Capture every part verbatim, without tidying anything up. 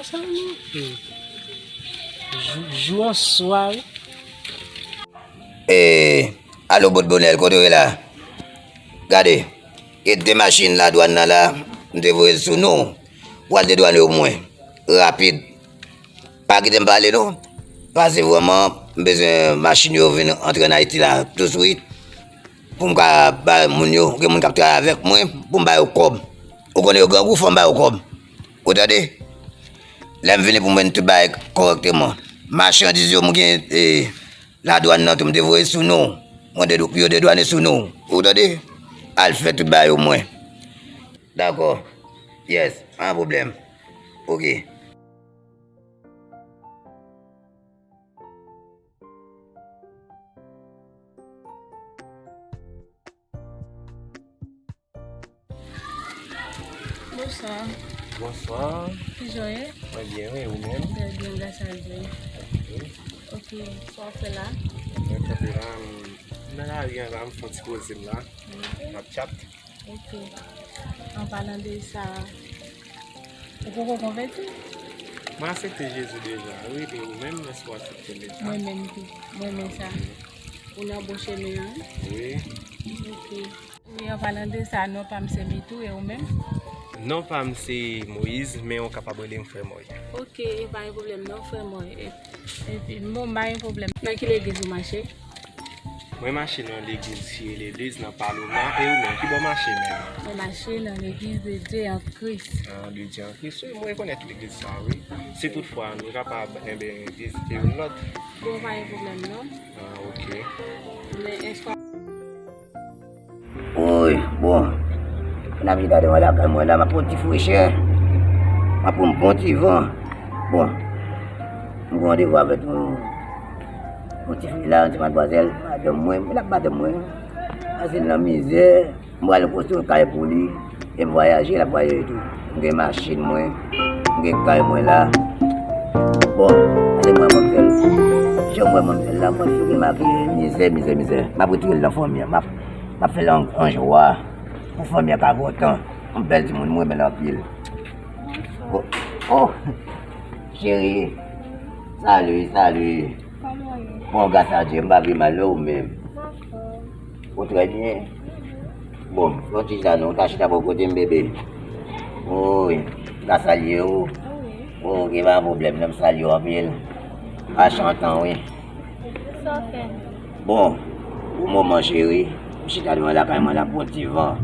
Jou, jou an swa, wi. E, alo, Bòt Bonèl, kote w ye la? Gade, gen de machin ladwàn nan la, m te voye l sou nou. W al dedwane yo pou mwen. Rapid. Pa kite m pale, non. Paske vrèman, m bezwen machin yo vin antre ann Ayiti la, touswit. Pou m ka bay moun yo, gen moun k ap travay avèk mwen, pou m ba yo kòb. Ou konnen yo grangou, fò m ba yo kòb. Ou tande? Lè m vini pou m jwenn tout bagay kòrèkteman. Machandiz yo, m gen, e, ladwàn nan tou, m te voye sou non. Mwen de, yo dedwane sou non. Ou tande? Al fè tout bagay yo mwen. Dakò. Yes, pa gen pwoblèm. Oke. Bonswa. Bonswa. Kijan w ye? Mwen byen, wi, ou menm? Trè byen, gras a Dye. Ok. Ok, sa w ap fè la? Mwen kanpe la, m nan lari an la, m fè yon ti koze m la. Ok. M ap chat. Ok. An palan de sa, ou poko konvèti? Mwen aksepte Jezi deja, wi, e ou menm, èske w aksepte l deja? Mwen menm tou, mwen menm sa. Ou nan bon chemen an, wi? Wi. Ok. Wi, an palan de sa, non pa m se Mitou, e ou menm? Non pa m se Moyiz, men ou kapab rele m Frè Mòy. Ok, pa gen pwoblèm non, Frè Mòy. E, e, e, bon, pa gen pwoblèm. Nan ki legliz ou mache? Mwen mache nan legliz ki rele Lez nan Paloma, e ou menm, ki bò w mache menm? Mwen mache nan legliz de Dye an Kris. Ah, de Dye an Kris, wi, mwen rekonèt legliz sa, wi. Si toutfwa nou kapab, enben, vizite youn lòt. Bon, pa gen pwoblèm non. Ah, ok. Men èske Woy, bon. N ap chita devan lakay mwen la, m ap pran ti frechè. M ap pran bon ti van. Bon, m gen randevou avèk yon, yon ti fi la, yon ti madmwazèl, madanm mwen, men l ap madanm mwen. Pase l nan mizè, m pral konstwi yon kay pou li, e m vwayaje, l ap vwayaje tou. M gen machin mwen, m gen kay mwen la. Bon, gade mwen manmzèl. Jan mwen manmzèl la, mwen sou remake mizè, mizè, mizè. M ap retire l nan fanmi an. M ap, m ap fè l an, an jwa. Pou fanmi an ka kontan. Yon bèl timoun, m renmen l anpil. Oh, oh, cheri. Salut, salut. Kòman w ye? Bon, gras a Dye, m pa pi mal, non, ou menm? M anfòm. Ou trè byen? Bon, yon ti jan non, ta chita bò kote m, bebe. Wi, m ka salye w? Wi. Wi, ok, pa gen pwoblèm, non, m salye w anpil. Anchantan, wi. Sa w fè? Bon, pou moman, cheri, m chita devan lakay mwen la, pran ti van.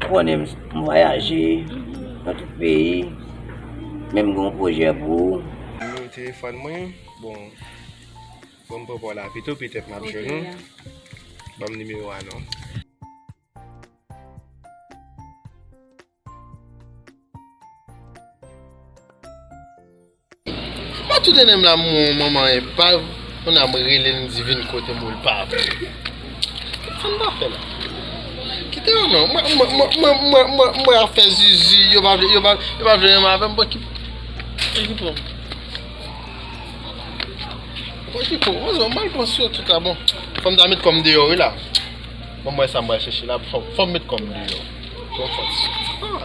Ou konnen m, m vwayaje nan tout peyi. Men m gen yon pwojè pou ou. Nimewo telefòn mwen, bon, bon, m pran pa w la pito, petèt m ap jwenn ou. Ok, ya. Ban m nimewo a non. Mwen tou tande m la, m wè yon manman epav, kounye a m rele l, m di vin kote m, ou l pa vle. Sa m ta fè la? Kite yo non, mwen, mwen, mwen ap fè zuzu, yo pa vle, yo pa, yo pa vle renmen avè m, bon, ki, ki pran m? Bon, ki pran m? Bon, m al pran sou yo tout la, bon. Fò m ta met kò m deyò, wi, la. Bon, mwen sa m pral chèche la, fò, fò m met kò m deyò. Bon, fò. Ah.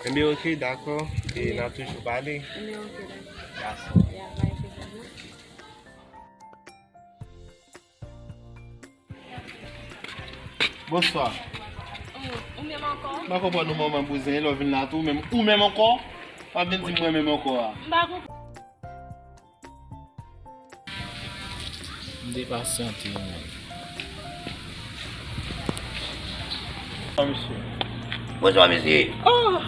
Enben, ok, dakò. E n a toujou pale. Enben, ok, dakò. Dakò. Ya, bye, bye. Bonswa. Oh, ou menm ankò? M pa konprann ou, manman bouzen, lè w vin la tou, ou menm, ou menm ankò? Pa vin di mwen menm ankò a. M pa konprann. M te pasyante, wi. Bonswa, mesye. Bonswa, mesye. Ah!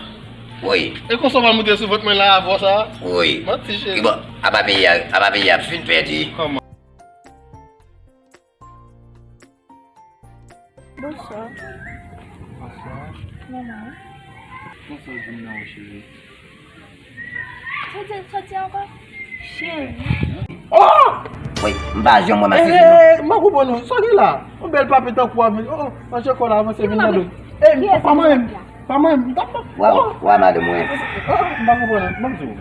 Wi. E konsa w pral moute sou vant mwen la avè w sa? Wi. Manti, cheri. Ki bò? Apa peyi a, apa peyi a ap fin pèdi? Kòman? Bonswa. Bonswa. Manman. Bonswa, di m non, cheri. Sa w di, sa w di ankò? Cheri. Oh! Wi, m pa janm wè masisi non. Eh, m pa konprann ou. Sa w gen la? Yon bèl papi tankou w ap vin. Oh, oh, manje kò la, avanse, vin nan do. Eh, pa manyen m. Pa manyen m. Wa, wa, madanm mwen. Oh, m pa konprann, m ap di w.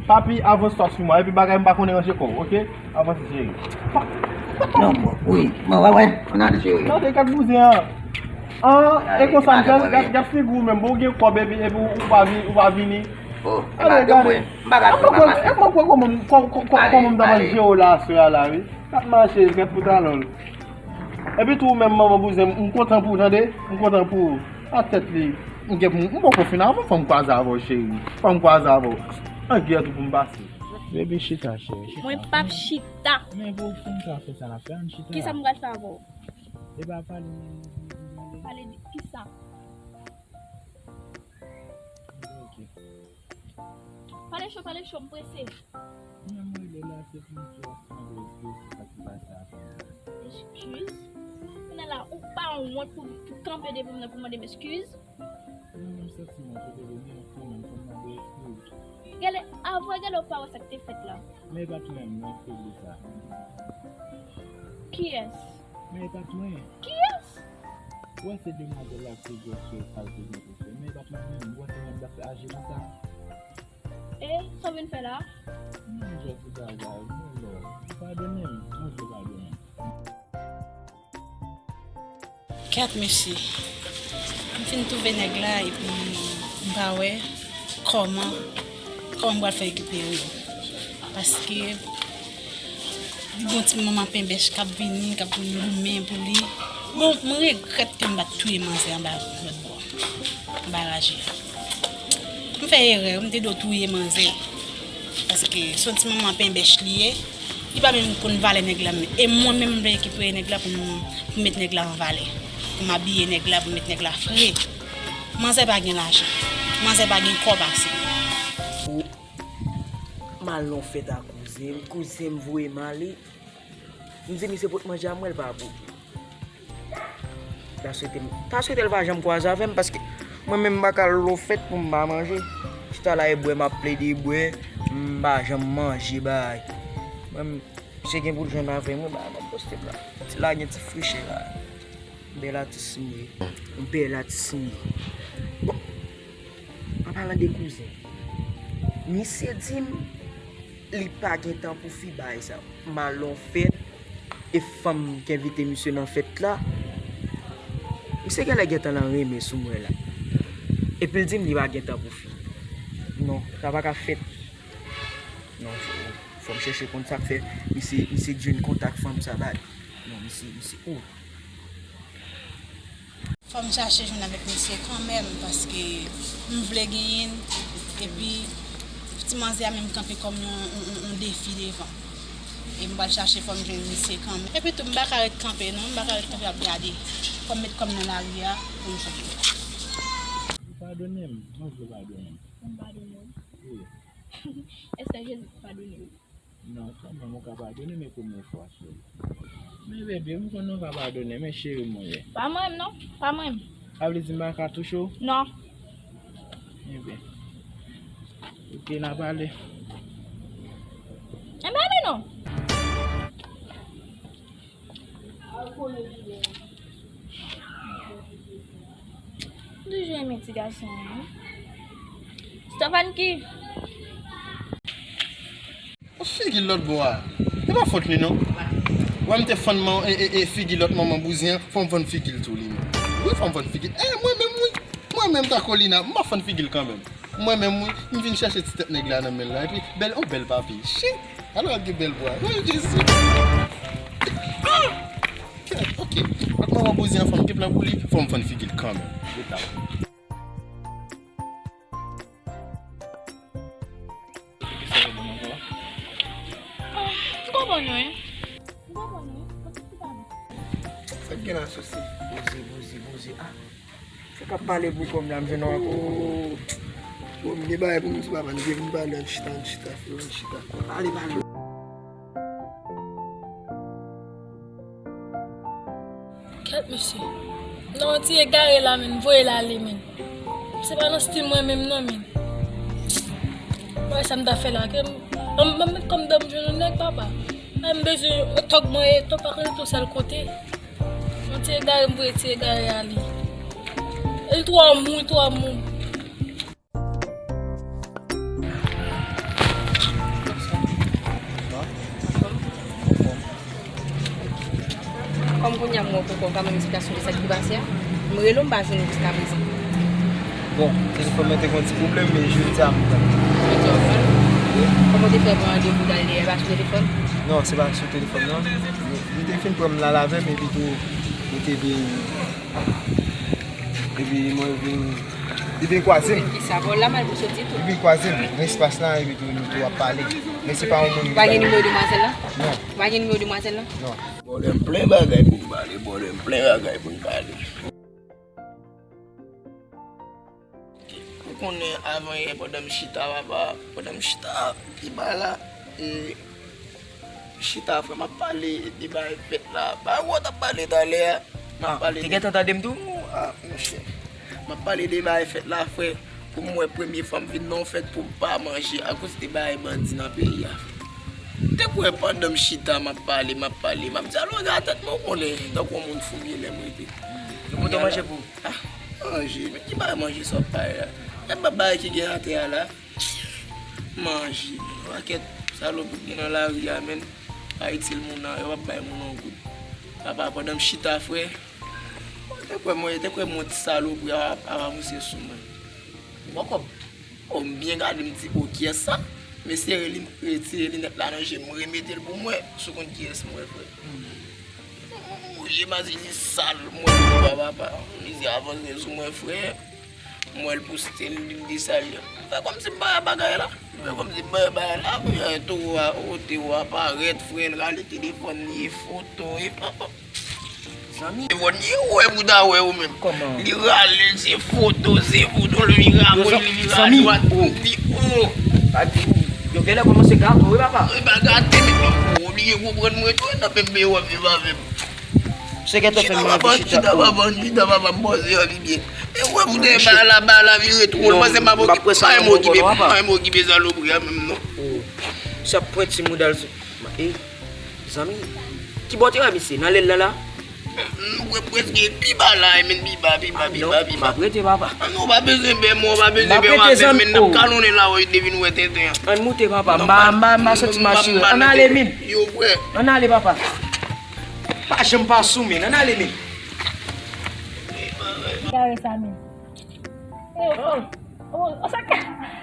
Papi, avanse twa sou mwen. Epi bagay m pa konnen ranje kò w, ok? Avanse, cheri. Non, wi, mwen, wè, wè. Ann ale, cheri. Tande kat bouzen an. An, e konsa m fè, gad, gad figi w menm. Bon, ou gen kòb epi, epi ou, ou pa vini, ou pa vini. Oh, e pa de mwen. M pa ka jwe pa pase. E mwen kwè kòman m, kò- kò- kò- kòman m ta pral jere w la aswè a la, wi. N ap mache, kèt pou talon l. Epi tou, ou menm, manman bouzen, m kontan pou ou, tande? M kontan pou ou. A tèt li, m gen pou m, m poko fin avè w, fò m kwaze avè w, cheri. Fò m kwaze avè w. An gè tou pou m pase. Baby, chita, cheri, chita. Mwen p ap chita. Men pou w fin ka fè sa n ap fè, ann chita. Kisa m pral fè avè w? E pa pale, men, men, men, men. Pale de kisa? Ok. Pale cho, pale cho, m prese. Mwen, mwen, lè la, se pou m sou ap mande eskiz pou sa ki pase a. Eskiz? Kounye a la, ou pa wont pou, pou kanpe devan m nan pou mande m eskiz? Mwen menm santi mwen kote vini an kanmenm pou m mande eskiz. Gade, avwe, gade ou pa wè sa k te fèt la. Men e pa t mwen menm, non, ki te di sa. Kiyès? Men e pa t mwen. Kiyès? Ou wè se demwazèl la ki te di w se sa l te gen pou fè. Men e pa t mwen menm. Ou wè se mwen k t ap aji konsa. E sa w vin fè la? Mwen jwe ti bagay, mwen lò. Padone m, mwen vle padone m. Kèt mesye, m fin twouve nèg la epi m pa wè kòman, kòman m pral fè rekipere l. Paske li gon ti manman penbèch k ap vini, k ap vin goumen pou li. Bon, mwen regrèt ke m pa t touye manzè anba lòt bò, anba raje a. M fè erè, m te dwe touye manzè. Paske se yon ti manman penbèch li ye. Li pa menm konn valè nèg la menm. E mwen menm m vle rekipere nèg la pou m, pou m met nèg la an valè. Pou m abiye nèg la, pou m met nèg la fre. Manzè pa gen lajan. Manzè pa gen kòb ase. Ou, m al nan fèt a kouzen m, kouzen m voye m ale. M di misye pot manje a mwen, l pa pote. Ta swete m, ta swete l pa janm kwaze avè m, paske mwen menm m pa ka al nan fèt pou m pa manje. Chita la e bwè, m ap plede bwè, m pa janm manje bay. Mwen, misye gen pou l jwenn avè m, wi, bay m ap poste m la. Ti la gen ti freche la. Bèl atis m ye. Bèl atis m ye. Bon, an palan de kouzen, misye di m li pa gen tan pou fi bagay sa. M al nan fèt, e fanm ki envite misye nan fèt la. Misye genlè gentan nan renmen sou mwen la. Epi l di m li pa gen tan pou fi. Non, sa pa ka fèt. Non, fò, fò m chèche konn sa k fè misye, misye jwenn kontak fanm sa bay. Non, misye, misye, oh. Fò m chache jwenn avèk misye kanmenm, paske m vle genyen l, epi ti manzè a menm kanpe kòm yon, yon, yon, yon defi devan m. E m pral chache, fò m jwenn misye kanmenm. Epi tou, m pa ka ret kanpe non, m pa ka ret kanpe ap gade. Fò m met kò m nan lari a pou m jwenn li. Ou padone m, mwen vle padone m. Ou padone m? Wi. Èske Jezi padone w? Non, kanmenm ou ka padone m, e premye fwa, cheri. Men bebe, m konnen ou ka padone m, men cheri m ou ye. Pa mwen menm non, pa mwen menm. Sa vle di m pa ka touche w? Non. Ebyen. Ok, n a pale. Enben ale non. M toujou renmen ti gason an, wi. Stephane ki? Ou figi l lòt bò a. E pa fòt li non. Wè m te fann man, e, e, e figi lòt manman bouzen an, fò m fann figi l tou li menm. Wi, fò m fann figi l. E, mwen menm wi. Mwen menm Takolina, m pa fann figi l kanmenm. Mwen menm wi, m vin chèche ti tèt nèg la nan men l la, epi bèl, oh, bèl papi. Shit! Alò, ap gen bèl bwa. Oh, Jezi! Ah! Kèt, ok. Ak manman bouzen an, fò m gen plan pou li, fò m fann figi l kanmenm. Ret la. Ah, m konprann wi. M konprann wi. Sa k gen la, Sosi? Poze, poze, poze. Ah. Sa k ap pale pou kò m la, m jwenn ankò. Oh. Bon, m gen bagay pou m di papa, m gen pou m pale, ann chita, ann chita, frè, ann chita. Pale, pale. Kèt mesye. Non, ti egare la, men, voye l ale, men. Se pa nan stil mwen menm, non, men. Mwen, sa m ta fè la, ke m, m, m met kòm dan m jwenn yon nèg, papa. Ay, m bezwen tòg mwen, e tòg pa konn yon sèl kote. Yon ti egare, m voye ti egare ale. E l twò mou, l twò mou. Kòm kounye a m wè w poko ka ban m esplikasyon de sa ki pase a, m rele w, m pa jwenn ou jiskaprezan. Bon, telefòn mwen te gen yon ti pwoblèm, men jodi a m pran. Kòman w te fè pran randevou w t al dèyè, pa sou telefòn? Non, se pa sou telefòn, non. Li te fin pran m l al avè m, epi tou, li te vin, epi mwen vin, li vin kwaze m. Kisa? Bon, la mal pou soti tou. Li vin kwaze m nan espas la, epi tou, nou tou ap pale. Men se pa yon moun. Ou pa gen nimewo demwazèl la? Non. Ou pa gen nimewo demwazèl la? Non. Bòdè m plen bagay pou m pale, bòdè m plen bagay pou m pale. Ou konnen avan yè pandan m chita, papa, pandan m chita, pi ba la, e, chita, frè, m ap pale de bagay fèt la. Bagay ou t ap pale talè a, m ap pale de. Ah, te gentan tande m tou? Ah, monchè. M ap pale de bagay fèt la, frè. Pou m wè premye fwa m vin nan yon fèt pou m pa manje akoz de bagay bandi nan peyi a, frè. M te kwè pandan m chita, m ap pale, m ap pale, m ap di, "Alò, gade tèt mwen, ou konnen, tankou yon moun fou m ye lè m rete." Yo pote manje pou ou? Ah, manje, men ki bagay manje sa w ap pale la? Gad bagay ki gen atè a la. Manje, pakèt salopri ki gen nan lari a, menm pa itil moun nan, yo p ap bay moun yon goud. Papa, pandan m chita, frè, mwen te kwè, mwen te kwè mwen ti salopri a ap, ap avanse sou mwen. Bon kòb. O, m byen gade, m di, "O, kiyès sa?" M eseye li, retire linèt la nan je m, remete l pou m wè si w konn kiyès m wè, frè. Mouye mazi li sal, mwen, papa, papa. Mizè avanse sou mwen, frè. M wè l poste l, li desann li. M fè kòmsi m pa wè bagay la. M fè kòmsi m pa wè bagay la. Frè, towo a, o, towo a parèt, frè, l rale telefòn li, e foto, e, oh, oh. Zanmi. Telefòn li, ou wè pou ta wè ou menm. Kòman? Li rale l, se foto, se foto, li vira goch, li vira dwat, oh. Li, oh. Yo genlè kòmanse gate w wi, papa. E pa gate, men, oh, li konprann mwen tou, nan menm peyi w ap viv avè m. Se gentan fè m anvi chita. Chita, papa, chita, papa, m panse anvi byen. E wè, pou te bagay la, bagay la vire twò, m panse m ap okipe, pa menm okipe, pa menm okipe salopri a menm non. Oh. Sa pwenti mouda l sou. E, zanmi, ki bò w te wè misye? Nan lèl la la? M wè prèske pi ba la, e menm pi ba, pi ba, pi ba, pi ba. M ap rete, papa. Ah non, w pa bezwen pè mwen, w pa bezwen pè w avè m, men n ap kalonnen la, wè, te vin wè tenten an. Ann moute, papa. M pa, m pa, m pa santi m asire. Ann ale, min. Yo, frè. Ann ale, papa. Pa janm pa sou, min. Ann ale, min. Gade sa, min. Oh, oh, sa ka,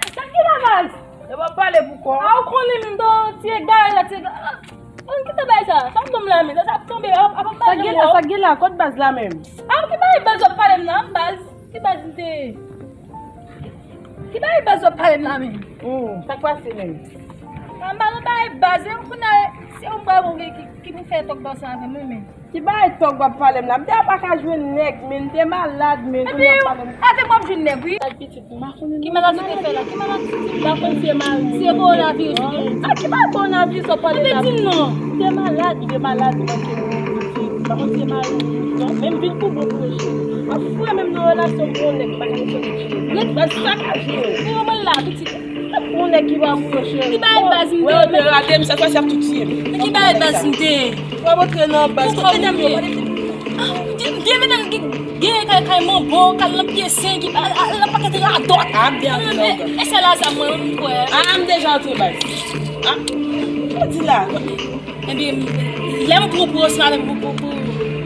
sa ki la baz? Yo pa pale pou kò. A, ou konnen menm, don, ti egare la, ti egare. Ah, ann kite bay sa. Sa bon la, men. Sa ap tonbe, ap, ap anba dlo. Sa gen la, kot baz la menm? A, ki bay baz w ap pale m nan, baz? Ki baz m te? Ki bay baz w ap pale m la, men? Hmm, sa k pase menm? Anba nou bay baz, e m konnen se yon baz ki, ki, ki vin fè tòk baz sa avè m, men. Ki bagay tòg w ap pale m la? M te pa ka jwenn nèg, men m te malad, men kounye a w ap pale m. Epi, avè m w ap jwenn nèg, wi. Ki malad ou te fè la? Ki malad ou te fè la? M pa konn si se mari m. Se kowonaviris ou te. A, ki bagay kowonaviris w ap pale la? Epi di m non. M te malad, m te malad, m te malad, m pa konn si se mari m. Non, men m vin pou bon pou yo cheri. Ap foure menm nan relasyon m pou yon nèg m pa ka jwenn cheri. Nèg baz sakaje yo. Men yo mwen la, pitit. Ou nèg ki pa pou yo cheri. Ki bay baz m te? Wè, yo te rate m, sèt fwa se ap tou tiye m. Ki bay baz m te? Wè, montre nan baz. Kote medam yo? Gen medam ki gen kay, kay manbo, kay nan pye sen, ki al nan pakèt radòt. A, byen antre nan baz. E se la sa mwen, mwen kwè. A, m deja antre baz. A, ou di la. Ebyen, lè m pran pwosyon avè m pou, pou, pou,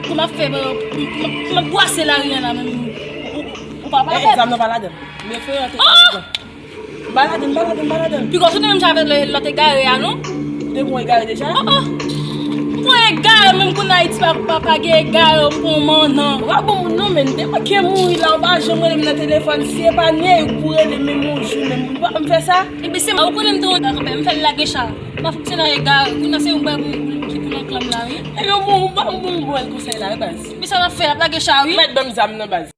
pou m ap fè, pou, pou, pou m ap bwase lari a la menm. Ou, ou, ou pa pè. E, zam nan pa ladan. Men fè antre. M pa ladan, m pa ladan, m pa ladan. Piga w sot menm jan avèk lè, lòt egare a, non? Ou te pran egare deja? Oh, oh. M pran egare, menm kounye a Ayiti pa, pa, pa gen egare, m pran mannan. Ou pa bon moun non, men. Depi ke mouri la, ou pa janm rele m nan telefòn. Si e pa Neyou pou rele m menm yon jou, menm. Ou pa m fè sa? Ebyen, se mwen, ou konnen m te yon dakò, m fè l lage cha. M pa fonksyone ak egare. Kounye a se yon bagay pou, pou, ki pou nan klanm la, wi. Ebyen, ou bon, ou pa bon, bon, konsèy la, wi, baz. Men sa l ap fè, l ap lage cha, wi. Ou mèt ban m zam nan, baz.